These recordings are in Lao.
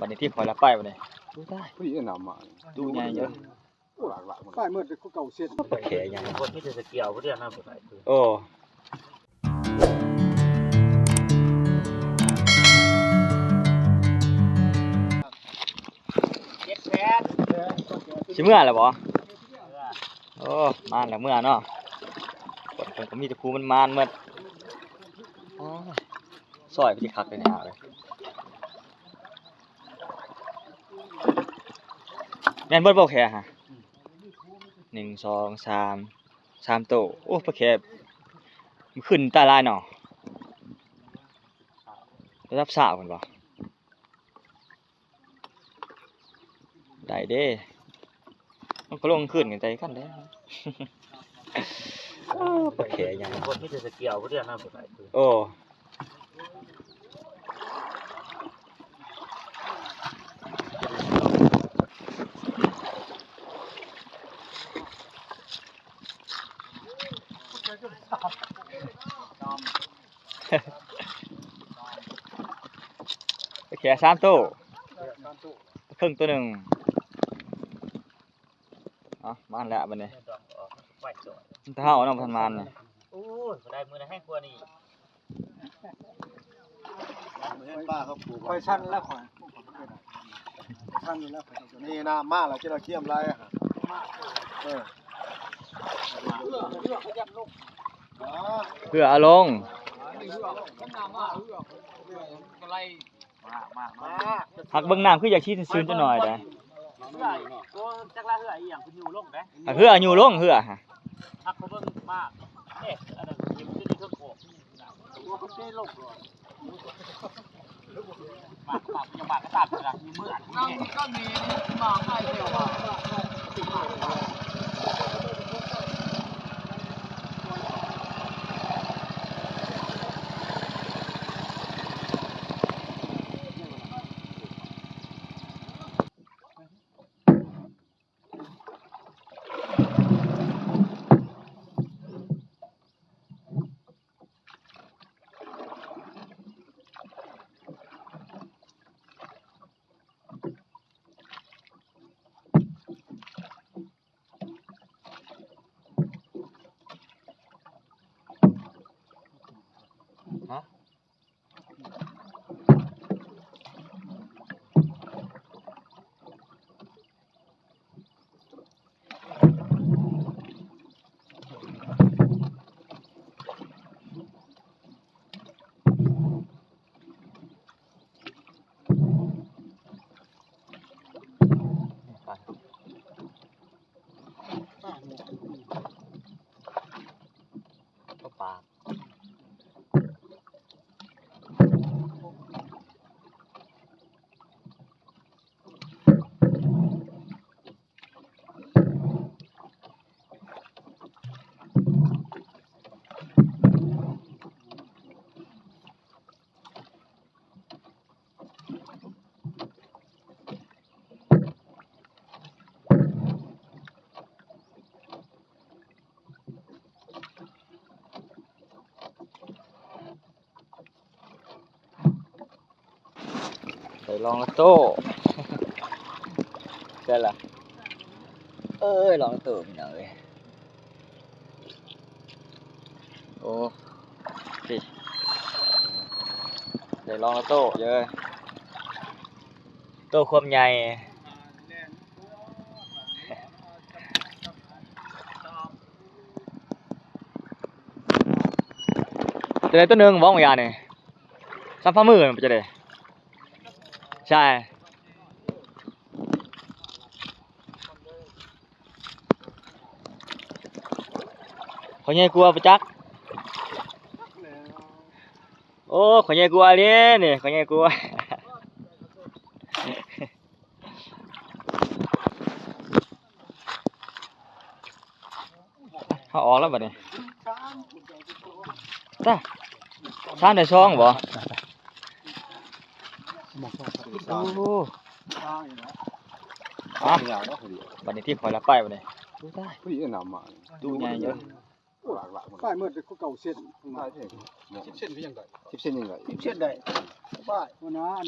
ບັດນີ້ທີມຂ້ອຍລະໄປບັດນີ້. ໂອ້ ຕາຍ ພໍດີເດ້ນ້ຳມາ ຕູ້ໃຫຍ່ຢູ່. ໂອ້ ຫຼາກໆ ໄປໝົດຄືເກົ່າເຊັ່ນ ປາແຂໃຫຍ່ ຄົນມີແຕ່ສະກຽວຜູ້ດຽວນຳໄປ. ໂອ້ ເຈັດແປດ ຊິເມືອແລ້ວບໍ່? ໂອ້ ມາແລ້ວເມືອເນາະ. ເພິ່ນກໍມີແຕ່ຜູ້ມັນມານໝົດ. ໂອ້ຍ ຊອຍຄືຊິຄັກເລີຍນີ້ ເອົາເລີຍ. ແມ່ນເບິດບໍ່ແຂຫະ? ໜຶ່ງ ສອງ ສາມ ສາມໂຕ. ໂອ້ ປາແຂ ມື້ຄືນຕາຍຫຼາຍເນາະ. ລະດັບຊາວພຸ້ນບໍ່? ໄດ້ເດ້ ມັນກໍລົງຄືນກັນໄດ້ຄືກັນແຫຼະ. ເອີ ປາແຂໃຫຍ່ ຄົນມີແຕ່ສະກຽວຜູ້ດຽວນຳໄປ. ໂອ້ ປາແຂສາມໂຕ ປາເຄິງໂຕໜຶ່ງ. ເອົາ ມາແລ້ວບັດນີ້ ແຕ່ເຮົາເນາະ ບໍ່ທັນມານີ້. ໂອ້ຍ ບໍ່ໄດ້ ມື້ນັ້ນແຮງກວ່ານີ້. ເຫັນປາເຂົາປູກ ຂ້ອຍສັ່ນແລ້ວ ຂ້ອຍ ສັ່ນຢູ່ແລ້ວ. ນີ້ນ້ຳມາແລ້ວ ເຈົ້າກຽມຫຼາຍ. ເອີ ເຮືອອາລົງ ຫາກເບິ່ງນ້ຳຄືຢາກຊິຊືນຈັກໜ້ອຍໃດ. ເຮືອອີກ ໂອ້ ຈັກລະເຮືອອີ່ຫຍັງ ເພິ່ນຢູ່ລົງເດ້. ເຮືອຢູ່ລົງ ເຮືອຫະ ຫາກເຂົາເບິ່ງມາເດ້. ອັນນັ້ນເຫັນຢູ່ເທິງໂຄກ ໂອ້ ເພິ່ນເດ້ລົງ. ມາ ມາ ຍັງມາກໍຕາມເທື່ອ ມີເມືອ ໄດ້ລອງລະໂຕ້ ໃຊ່ລະ ເອີຍ ລອງລະໂຕ້ພີ່ນ້ອງເອີຍ. ໂອ້ ໄດ້ລອງລະໂຕ້ເດີ້ ໂຕ້ຄວາມໃຫຍ່. ຈະໄດ້ໂຕໜຶ່ງບໍ່ ບາງຢ່າງນີ້ ສ່ຳຝ່າມື ມັນຈະໄດ້ ໃຊ່ ຂ້ອຍໃຫຍ່ກວ່າປະຈັກ. ໂອ້ ຂ້ອຍໃຫຍ່ກວ່າເດ້ນີ້ ຂ້ອຍໃຫຍ່ກວ່າ. ເຮົາອອກແລ້ວບັດນີ້ ຕາ ສາມໄດ້ສອງບໍ່? ໂອ້ ອ່ະ ບັດນີ້ທີມຂ້ອຍລະໄປບັດນີ້. ໂອ້ ຕາຍ ພໍດີເດ້ນ້ຳມາ ຕູ້ໃຫຍ່ຢູ່. ໂອ້ ຫຼາກໆ ໄປໝົດຄືເກົ່າເຊັ່ນ ສິບເຊັ່ນຄືຍັງໄດ້ ສິບເຊັ່ນຍັງໄດ້ ສິບເຊັ່ນໄດ້ ໄປ ໂອ້ ນາ ອັນ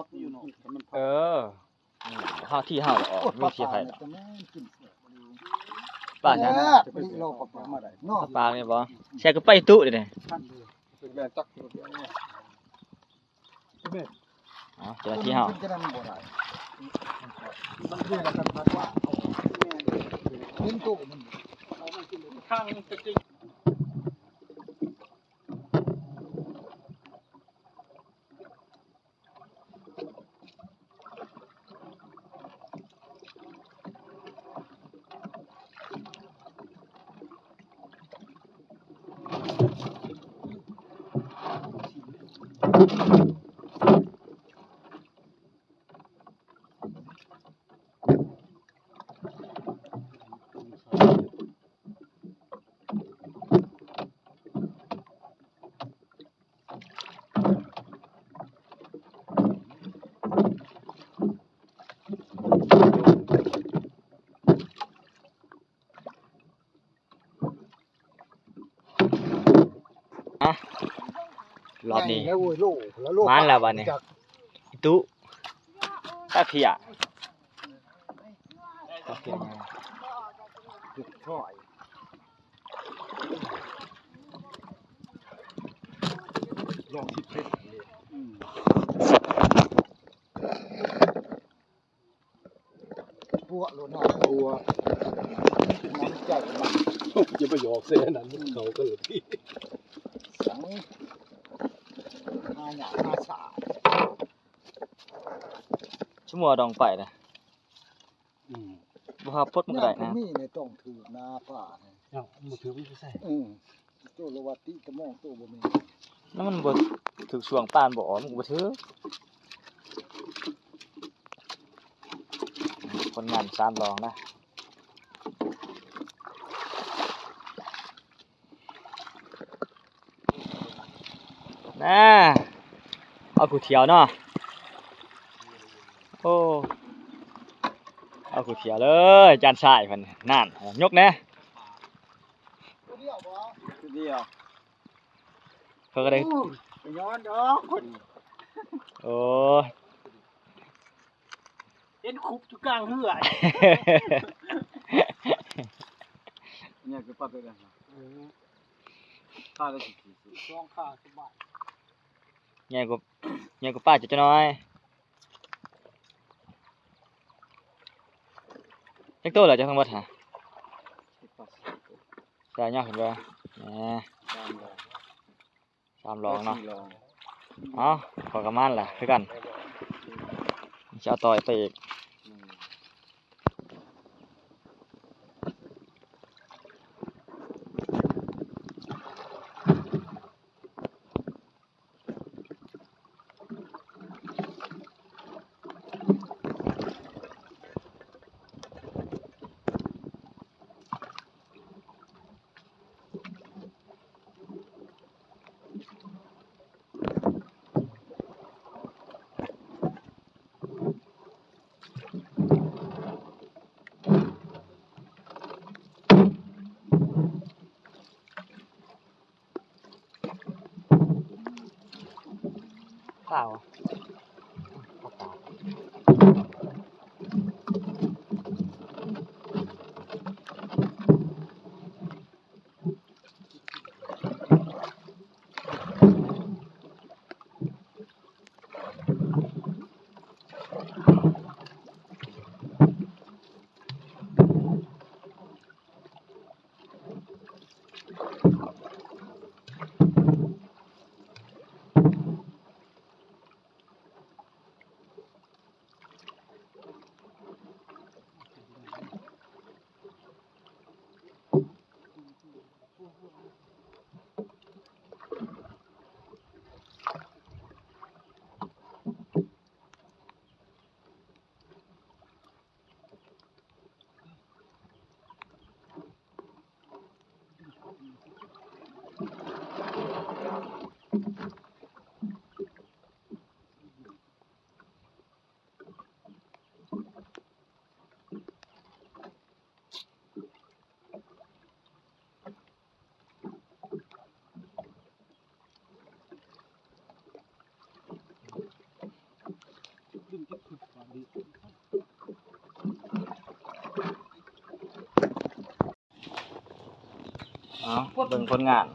ອກຢູ່ເນາະ ເອີ ອືມ ເຮົາທີ່ເຮົາອອກ ໂອ້ຍ ມີທີ່ໃຜ ປາປານີ້ກໍແມ່ນກິນແຊບອີ່ຫຼີ ປາຫຍັງ ແຊບອີ່ຫຼີ ລອງປາປາມາໄດ້ເນາະ ປາປານີ້ບໍ່ ແຊບຄືໄປຕຸເດ້ ເປັນແມ່ນຈັກ ເອົາ ເຈົ້າໜ້າທີ່ເຮົາ ມັນຄືກັນພັດວ່າ ເຫັນໂຕມັນ ຮະ ລອບນີ້ ໃຫຍ່ແລ້ວເວີຍ ໂລ ແລ້ວໂລ ມາແລ້ວບັດນີ້ ຈັກ ຕຸ ຕາເພຍ ຕາເພຍໃຫຍ່ ເຈັດຮ້ອຍ ລອງສິບເອັດ ອືມ ປົວໂລດເນາະ ປົວ ນ້ຳໃຈມັນ ຢ່າໄປຫຍອກໃສ່ອັນນັ້ນ ມັນເຂົ້າກັນລະຕິ ສັງ ຫາຍາກຫາສາ ຊົ່ວໂມງດອງໄປນະ ອືມ ບໍ່ຫາປົດມັນກໍໄດ້ນະ ມີນີ້ຕ້ອງຖືກນາປານີ້ ເອົາ ບໍ່ຖືກມັນຊິໃສ່ ອືມ ໂຕລະວ່າຕິຕະມອງໂຕບໍ່ມີ ແລ້ວມັນບໍ່ຖືກຊ່ວງປານບໍ່ອອກ ມັນກໍບໍ່ຖືກ ຜົນງານສາມລອງນະ ນາ ເອົາຜູ້ທ່ຽວເນາະ ໂອ້ ເອົາຜູ້ທ່ຽວເລີຍ ຈານຊາຍເພິ່ນ ນັ້ນ ຍົກແດ່ ຜູ້ດຽວບໍ່ ຜູ້ດຽວ ເຂົາກໍໄດ້ ໂອ້ຍ ໄປຍ້ອນດອກຄົນ ໂອ້ຍ ເຫັນຄຸບຢູ່ກາງເຮືອ ເອີ ຂ້າໄດ້ສິບສີ່ ສອງຂ້າສະບາຍ ໃຫຍ່ກວ່າ ໃຫຍ່ກວ່າປ້າເຈົ້າໜ້ອຍ ຈັກໂຕລະເຈົ້າທັງໝົດຫະ ໃສ່ຍອດຂຶ້ນເບິ່ງ ແໜ່ ສາມລອງ ສາມລອງເນາະ ເອົາ ຂໍກະມານລະຄືກັນ ຊິເອົາຕໍ່ໄປອີກ ປາຫວາ? ປາ ປາ. ເອົາ ເບິ່ງຜົນງານ.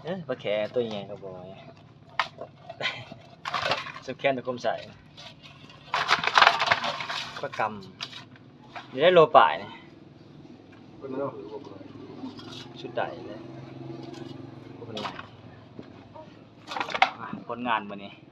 ເອີ ປາແຂຕົວໃຫຍ່ກໍບໍ່ ສຸດແຂນຕົວຄົມໃສ່ ປາກຳ ຢູ່ໃນໂລປາຍນີ້ ເພິ່ນເນາະ ສຸດໄດ້ເລີຍ ຜົນງານ ອ່າ ຜົນງານມື້ນີ້.